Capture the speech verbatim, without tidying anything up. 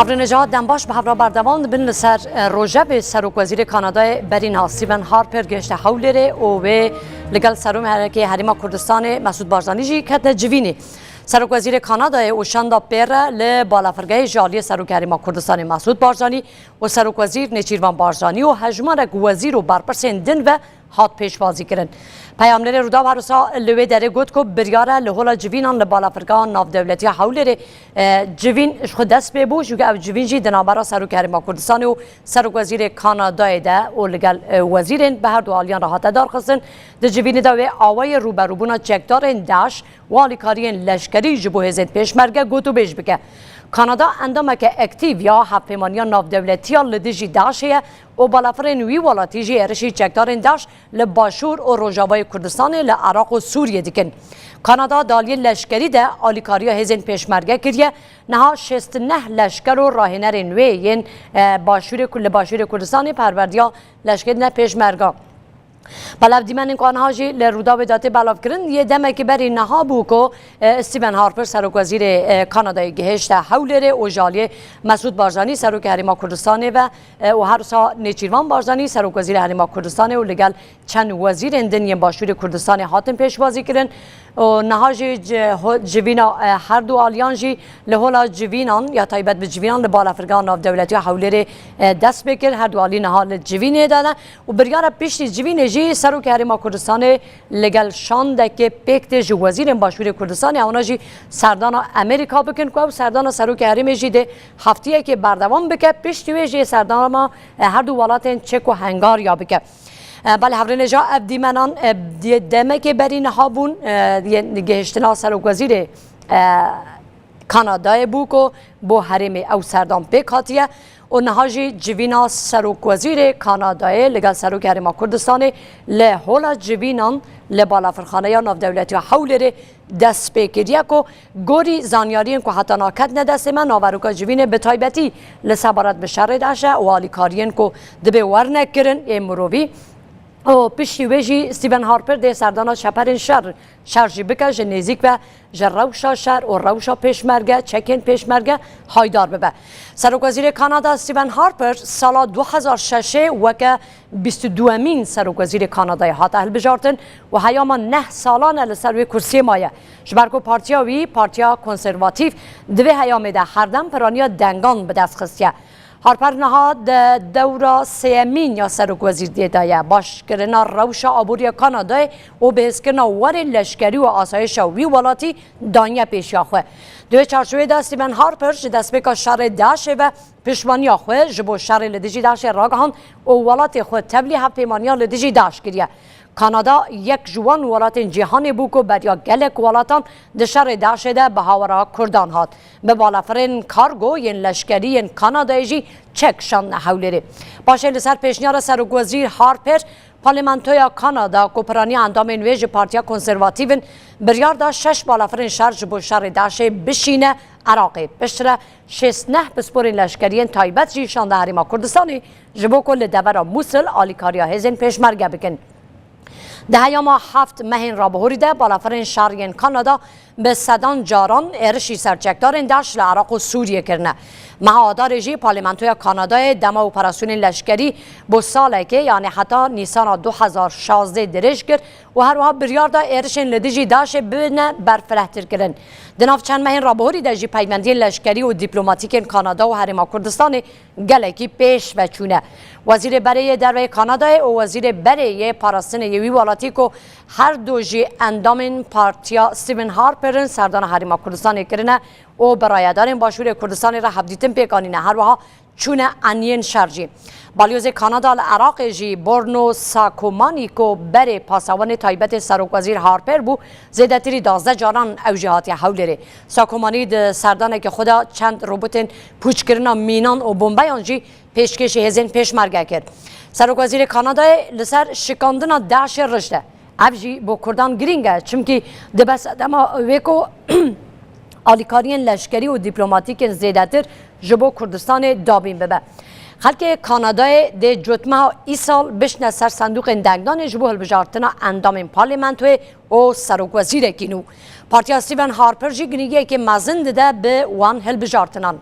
Hevrêneja dem baş, bi hev re berdewam dibin li ser, e, rojevê Serokwezîrê Kanadayê berî niha Stephen Harper gihişte Hewlêrê û wê li gel Serokê Herêma Kurdistanê Mesûd Barzanî jî ketine civînê. Serokwezîrê Kanadayê û şanda pê re li balafirgehê ji aliyê Serokê Herêma Kurdistanê Mesûd Barzanî û Serokwezîr Nêçîrvan Barzanî û hejmarek wezîr û berpirsên din ve hat pêşwazîkirin. Peyamnerê Rûdaw her wisa li wê derê got ku biryar e li hola civînan li balafirgeha navdewletî ya Hewlêrê, e, civîn ji xwe dest pê bû, çunke ev civîn jî di navbera Serokê Herêma Kurdistanê û Serokwezîrê Kanadayê de û li gel, e, wezîrên bi her du aliyan re hate darxistin. Di civînê de wê awayê rûberûbûna çekdarên DAIŞ û alîkariyên leşkerî ji bo hêzên pêşmerge gotûbêj bike. Kanada endameke aktîv ya Hevpêmaniya Navdewletî ya li dijî DAIŞê ye û balafirên wî welatî jî êrişî çekdarên DAIŞ li Başûr û Rojavayê Kurdistanê, li Iraq û Sûriyê dikin. Kanada di aliyê leşkerî de alîkariya hêzên pêşmerge kiriye. Niha şêst û neh leşker û rahênerên wê yên, e, Başûrê Ku-, li Başûrê Kurdistanê perwerdiya leşkerî ne pêşmerga. Belav dîmenên ku aniha jî li Rûdawê de tê belavkirin, yê demekî berî niha bû ku, e, Stephen Harper, Serokwezîrê, e, Kanadayê gihişte Hewlêrê û ji aliyê Mesûd Barzanî, Serokê Herêma Kurdistanê ve, e, û her wisa Nêçîrvan Barzanî, Serokwezîrê Herêma Kurdistanê û li gel çend wezîrên din yên Başûrê Kurdistanê hatin pêşwazîkirin. Û niha jî ci-, ho-, civîna, e, her du aliyan jî li hola civînan ya taybet bi civînan li balafirgeha navdewletî ya Hewlêrê, e, dest pê kir. Her du alî niha li civînê de ne û biryara piştî civînê jî Serokê Herêma Kurdistanê li gel şandekê pêk tê ji wezîrên Başûrê Kurdistanê, ewna jî serdana Amerîka bikin ku ew serdana Serokê Herêmê jî dê heftiyekê berdewam bike, piştî wê jî serdana, e, her du welatên çek û Hengarya bike. E, belê hevrêneja ev dîmenan, e, yê demekê berî niha bûn, e, yê gihiştina Serokwezîrê, e, Kanadayê bû ku bo herêmê ew serdan pêk hatiye û niha jî civîna Serokwezîrê Kanadayê li gel Serokê Herêma Kurdistanê li hola civînan li Balafirxaneya Navdewletî ya Hewlêrê dest pê kiriye ku gorî zanyariyên ku heta niha ketine destê me, naveroka civînê bi taybetî li sebaret bi şerê DAIŞê û alîkariyên ku dibê werne kirin ê mirovî, û piştî wê jî Stephen Harper dê serdana çeperên şer, şer jî bike, ji nêzîk ve ji rewşa şer û rewşa pêşmerge, çekên pêşmerge haydar bibe. Serokwezîrê Kanada Stephen Harper sala du hezar şeşê weke bîst û duemîn Serokwezîrê Kanadayê hate hilbijartin û heyama neh salan e li ser wê kursiyê maye. Ji ber ku partiya wî, Partiya Konservatîf, di vê heyamê de herdem piraniya dengan bi dest xistiye. Harper niha di dewra sêyemîn ya serokwezîriyê de ye. Başkirina rewşa aborî ya Kanadayê û bihêzkirina warên leşkerî û asayişa wî welatî daniye pêşiya xwe. Di wê çarçoveyê de Stephen Harper ji destpêka şerê DAIŞê ve piştmaniya xwe ji bo şerê li dijî DAIŞê ragihand û welatê xwe tevlî hevpêmaniya li dijî DAIŞ kiriye. Kanada yek ji wan welatên cîhanê bû ku beriya gelek welatan di şerê DAIŞê de bi hawara Kurdan hat. Bi balafirên kargo yên leşkerî yên Kanadayê jî çek şandine Hewlêrê. Paşê li ser pêşniyara Serokwezîr Harper, Parlamentoya Kanada ku piraniya endamên wê ji Partiya Konservatîv in, biryar da şeş balafirên şer ji bo şerê DAIŞê bişîne Iraqê. Piştre şêst neh pisporên leşkerî yên taybet jî şande Herêma Kurdistanê ji bo ku li devera Mûsil alîkariya hêzên pêşmerge bikin. Di heyama heft mehên rabihurî de balafirên şer yên Kanada bi sedan caran êrişî ser çekdarên DAIŞ li Iraq û Sûriyê kirine. Meha Adarê jî Parlamentoya Kanadayê dema operasyonên leşkerî bo salekê, yanî heta Nîsana du hezar şazdeh dirêj kir û her wiha biryar da êrişên li dijî DAIŞê bibine berfirehtirkirin. Di nav çend mehên rabihurî de jî peywendiyên leşkerî û dîplomatîkên Kanada û Herêma Kurdistanê gelekî pêş ve çûne. Wezîrê berê yê derve yê Kanadayê û wezîrê berê yê parastinê yê wî welatî ku her du jî endamên partiya Stephen Harper in, serdana Herêma Kurdistanê kirine û bi rayedarên Başûrê Kurdistanê re hevdîtin pêk anîne. Her wiha çûne eniyên şer jî. Balyozê Kanada li Iraqê jî Borno Sakomani ku berê pasawanê taybetê Serokwezîr Harper bû, zêdetirî duwazdeh caran ew jî hatiye Hewlêrê. Sakomani di serdanekê xwe de çend robotên pûçkirina mînan û bombeyan jî pêşkêşî hêzên pêşmerge kir. Serokwezîrê Kanadayê li ser şikandina DAIŞê rişt e. Ev jî bo Kurdan girîng e, çimkî dibe sedema wê ku alîkariyên leşkerî û dîplomatîkên zêdetir ji bo Kurdistanê dabîn bibe. Xelkê Kanadayê dê cotmeha îsal bişne ser sendûqên dengdanê ji bo hilbijartina endamên parlamentoyê û serokwezîrekî nû. Partiya Stephen Harper jî ginîgiyekê mezin dide bi wan hilbijartinan.